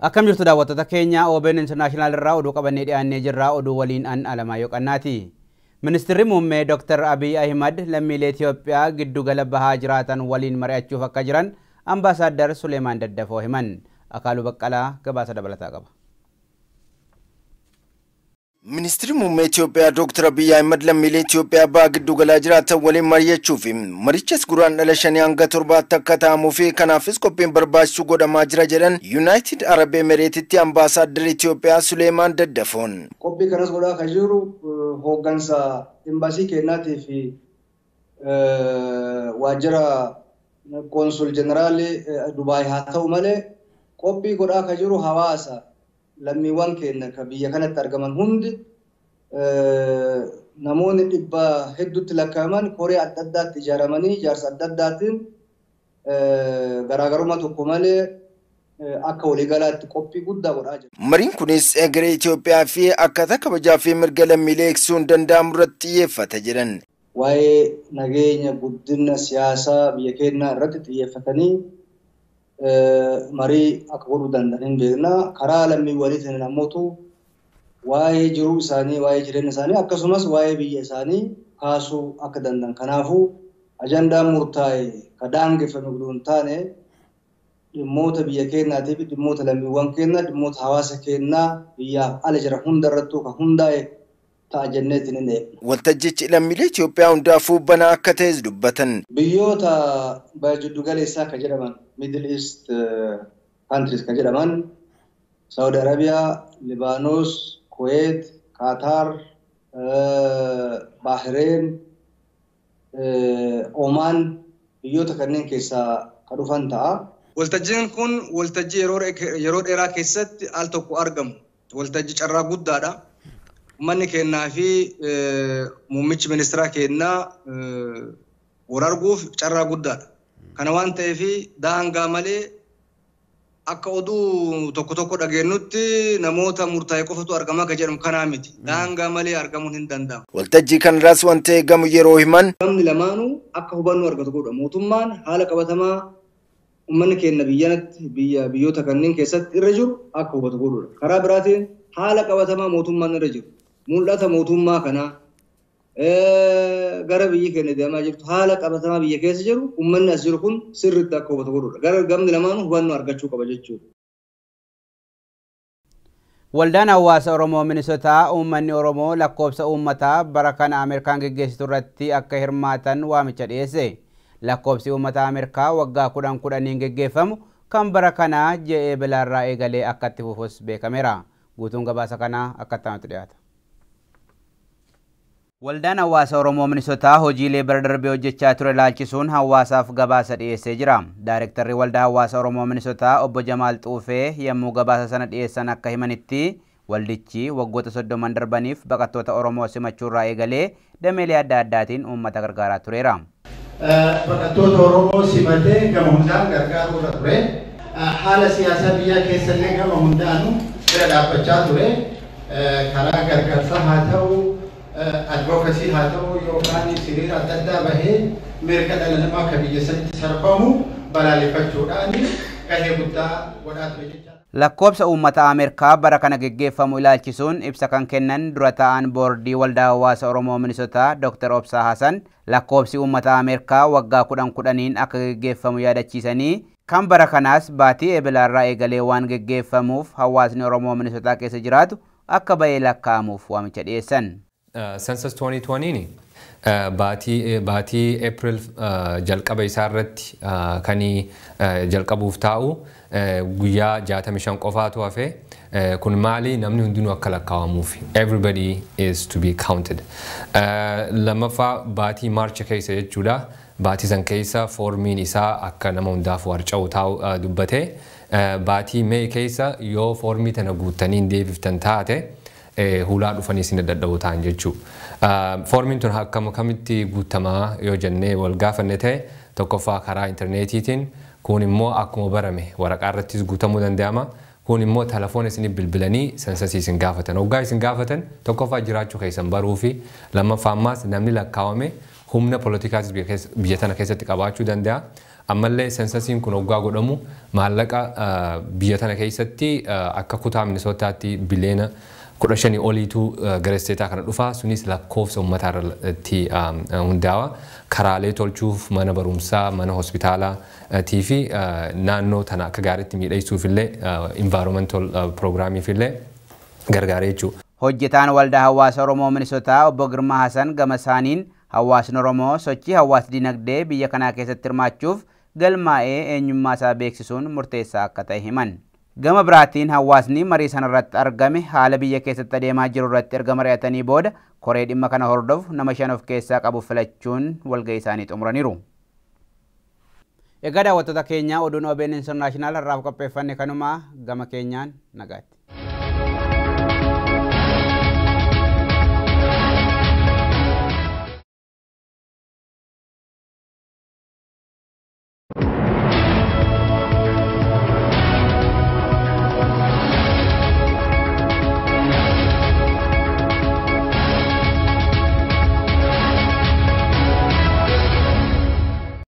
Akkam jirtu daawwattoota keenya OBN International irraa oduu qabannee dhiyaannee jirra. Oduu waliin an Alamaayyoo Qannaati. Ministeerri muummee Dr. Abiy Ahimad lammiilee Itoophiyaa giddugala bahaa jiraatan waliin mari'achuuf akka jiran Ambaasaadar Suleemaan Daddafoo himan. Akaaluu Baqqalaa gabaasa dabalataa qaba. Ministeerri muummee Itoophiyaa Dr. Abiy Ahimad lammiilee Itoophiyaa bahaa giddugalaa jiraatan waliin mari'achuu fi marichas guraandhala 5 hanga 7 akka ta'amuu fi kanaafis qophiin barbaachisu godhamaa jira jedhan United Arab Emirates Ambaasaadar Itoophiyaa Suleemaan Daddafoon. Qophii kanas godhaa kan jiru hooggansa embaasii keenyaatii fi waajjira koonsul jeneraalii Dubaay haa ta'u malee qophii godhaa kan jiru hawaasa lammiiwwan keenya kan biyya kanatti argaman hundi namoonni dhibba hedduutti lakkaa'aman koree adda addaatti ijaaramanii ijaarsa adda addaatiin garaagarummaa tokko malee akka waliigalaatti qophii guddaa godhaa jiru. Mariin kunis egeree Itoophiyaa fi akkaataa kabajaa fi mirga lammiilee eegsisuun danda'amu irratti xiyyeeffata jedhan. Waa'ee nageenya guddina siyaasaa biyya keenyaa irratti xiyyeeffatanii marii akka godhuu danda'an hin beekna. Karaa lammiiwwaniitiin namoota waa'ee jiruu isaanii, waa'ee jireenya isaanii akkasumas waa'ee biyya isaanii kaasuu akka danda'an. Kanaafuu ajandaan murtaa'e ka daangeffame odoo hin taane dhimmoota biyya keenyaatii fi dhimmoota lammiiwwan keenyaa, dhimmoota hawaasa keenyaa biyyaaf ala jira hundarrattuu kan hundaa'e ta'a jenneetiin hin eegna. Waltajjichi lammiilee Itoophiyaa hundaafuu banaa akka ta'es dubbatan. Biyyoota jiddu galeessaa kan jedhaman Middle East countries kan jedhaman Saudi Arabiyaa, Libaanos, Kuwait, Qatar, Bahrain, Oman biyyoota kanneen keessaa kan dhufan ta'a. Waltajjiin kun waltajjii yeroo dheeraa keessatti al tokko argamu. Waltajjii carraa guddaadha. Uummanni keenyaa fi muummichi ministeera keenyaa wal arguuf carraa guddaadha. Kana waan ta'eef daangaa malee akka oduu tokko tokko dhageenyutti namoota murtaa'e qofatu argama akka jedhamu kanaa miti. Daangaa malee argamuun hin danda'amu. Waltajjii kanarraas wanti eegamu yeroo himan. Namni lamaanuu akka hubannoo argatu godha. Mootummaan haala qabatamaa uummanni keenya biyyanatti biyyoota kanneen keessatti irra jiru akka hubatu godhudha. Karaa biraatiin haala qabatamaa mootummaan irra jiru mul'ata mootummaa kanaa gara biyyi keenya deemaa jirtu haala qabatamaa biyya keessa jiru uummanni as jiru kun sirriitti akka hubatu godhudha. Gara gamni lamaanuu hubannoo argachuu qaba jechuudha. Waldaan hawaasa Oromoo Minisotaa uummanni Oromoo lakkoofsa uummataa bara kana Ameerikaan geggeessitu irratti akka hirmaatan waamicha dhiyeesse. Lakkoofsi uummata Ameerikaa waggaa 10-10 geggeeffamu kan bara kanaa ji'a Eebila eegalee akka itti fufus beekameera. Guutuun gabaasa kanaa akka itti dhiyaata. Waldaan hawaasa Oromoo Minisotaa hojiilee bara darbee hojjechaa ture ilaalchisuun hawaasaaf gabaasa dhiyeessee jira. Daayirektarri Waldaa Hawaasa Oromoo Minisotaa Obbo Jamaal Xuufee yommuu gabaasa sana dhiyeessan akka himanitti waldichi waggoota 30 darbaniif baqattoota Oromoo simachuurraa eegalee dameelee adda addaatiin uummata gargaaraa tureera. Baqattoota Oromoo simatee gama hundaan gargaaruu irra ture. Haala siyaasaa biyyaa keessallee gama hundaanuu bira dhaabbachaa ture. Karaa gargaarsaa haa ta'u, advocacy haa ta'u yookaan hiriira adda addaa bahee mirga dhala namaa akka biyya sanitti sarbamu balaaleffachuudhaan gahee guddaa godhaa ture jechuudha. Lakkoofsa uummata Ameerikaa bara kana geggeeffamu ilaalchisuun ibsa kan kennan dura ta'an boordii Waldaa Hawaasa Oromoo Minisotaa Dr. Obsaa Hasan lakkoofsi uummata Ameerikaa waggaa 10-10 akka geggeeffamu yaadachiisanii kan bara kanaas baatii Eebilaarraa eegalee waan geggeeffamuuf hawaasni Oromoo Minisotaa keessa jiraatu akka bahee lakkaa'amuuf waamicha dhiyeessan. Census 2020 baatii April jalqaba isaa irratti kan jalqabuuf taa'u guyyaa 65 qofaatu hafe. Kun maali namni hundinuu akka lakkaa'amuuf everybody is to be counted. Lammaffaa baatii March keessa jechuudha. Baatii san keessa foormiin isaa akka nama hundaaf warca'u taa'u dubbate. Baatii May keessa yoo foormii tana guuttanii hin deebiftan taate hulaa dhufanii isin dadhaboo ta'an jechuudha. Foormiin tun akkam kamitti guutamaa yoo jennee wal gaafanne ta'e tokkoffaa karaa intarneetiitiin kun immoo akkuma barame waraqaa irrattis guutamuu danda'ama. Kun immoo telefoona isin bilbilanii sensasii isin gaafatan. Hoggaa isin gaafatan tokkoffaa jiraachuu keessan baruu fi lammaffaa ammaas namni lakkaawame humna poolitikaatis biyya tana keessatti qabaachuu danda'a. Ammallee censusiin kun hoggaa godhamu maallaqa biyya tana keessatti akka kutaa Minisootaatti biliyoona 15 oliitu gara stateaa kana dhufa. Sunis lakkoofsa uummataa irratti hundaa'a. Karaalee tolchuuf, mana barumsaa, mana hospitaalaatii fi naannoo tana akka gaariitti miidhagsuuf illee, environmental programiif illee gargaara jechuudha. Hojjetaan waldaa hawaasa Oromoo Minisotaa obbo Girmaa Hasan gama isaaniin hawaasni Oromoo sochii hawaas dinagdee biyya kanaa keessatti hirmaachuuf galmaa'ee eenyummaa isaa beeksisuun murteessaa akka ta'e himan. Gama biraatiin hawaasni marii sanarratti argame haala biyya keessatti adeemaa jiru irratti erga mari'atanii booda koree dhimma kana hordofu nama 5 of keessaa qabu filachuun walgahii isaanii xumuraniiru. Egaa daawwattoota keenya, oduun OBN International har'aaf qopheeffanne kanuma. Gama keenyaan nagaatti.